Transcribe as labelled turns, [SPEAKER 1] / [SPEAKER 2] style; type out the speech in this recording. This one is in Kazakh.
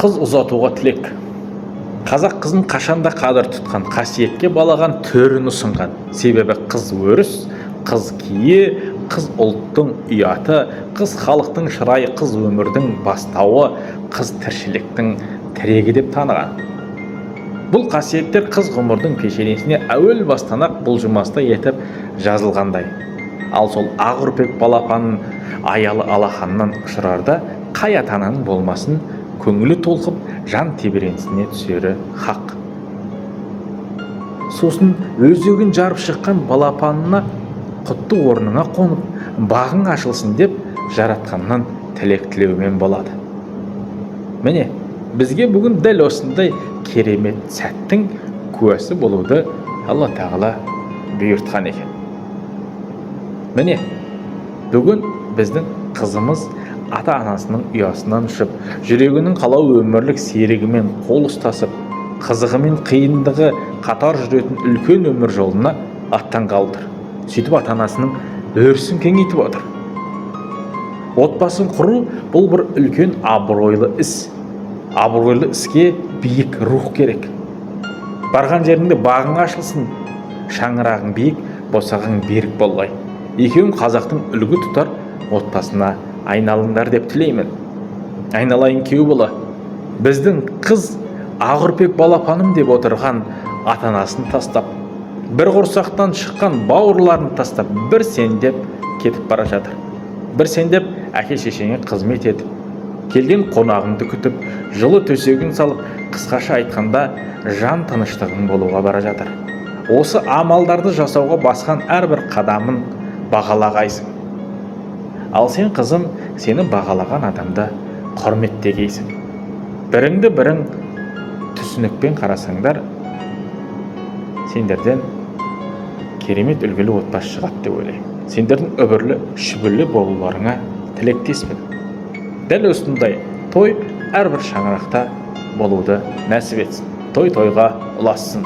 [SPEAKER 1] Қыз ұзатуға тілек. Қазақ қызын қашанда қадір тұтқан, қасиетке балаған, төрін ұсынған. Себебі қыз өріс, қыз кие, қыз ұлттың ұяты, қыз халықтың шырайы, қыз өмірдің бастауы, қыз тіршіліктің тірегі деп таныған. Бұл қасиеттер қыз ғұмырдың пешенесіне әуел бастан-ақ бұлжымастай етіп жазылғандай. Ал сол ақ үрпек балапанын аялы алақаннан ұшырарда қай ата-ананың болмасын көңілі толқып, жан тебіренісіне түсері хақ. Сосын өзегін жарып шыққан балапанына құтты орныңа қонып, бағың ашылсын деп жаратқаннан тілек тілеумен болады. Міне, бізге бүгін дәл осындай керемет сәттің куәсі болуды Алла Тағала бұйыртқан екен. Міне, бүгін біздің қызымыз ата-анасының ұясынан ұшып, жүрегінің қалауы өмірлік серігімен қол ұстасып, қызығы мен қиындығы қатар жүретін үлкен өмір жолына аттанғалы тұр. Сөйтіп ата-анасының өрісін кеңейтіп отыр. Отбасын құру бұл бір үлкен абыройлы іс. Абыройлы іске биік рух керек. Барған жеріңде бағың ашылсын, шаңырағың биік, босағаң берік болғай. Екеуің қазақтың үлгі тұтар отбасына айналыңдар деп тілеймін. Айналайын күйеу бала, біздің қыз ақ үрпек балапаным деп отырған ата-анасын тастап, бір құрсақтан шыққан бауырларын тастап, бір сен деп кетіп бара жатыр. Бір сен деп әке шешеңе қызмет етіп, келген қонағыңды күтіп, жылы төсегін салып, қысқаша айтқанда, жан тыныштығың болуға бара жатыр. Осы амалдарды жасауға басқан әрбір қадамын бағалағайсың. Ал сен, қызым, сені бағалаған адамды құрметтегейсің. Біріңді бірің түсінікпен қарасаңдар, сендерден керемет үлгілі отбасы шығады деп ойлаймын. Сендердің үбірлі шүбірлі болуларыңа тілектеспін. Дәл осындай той әрбір шаңырақта болуды нәсіп етсін. Той тойға ұлассын.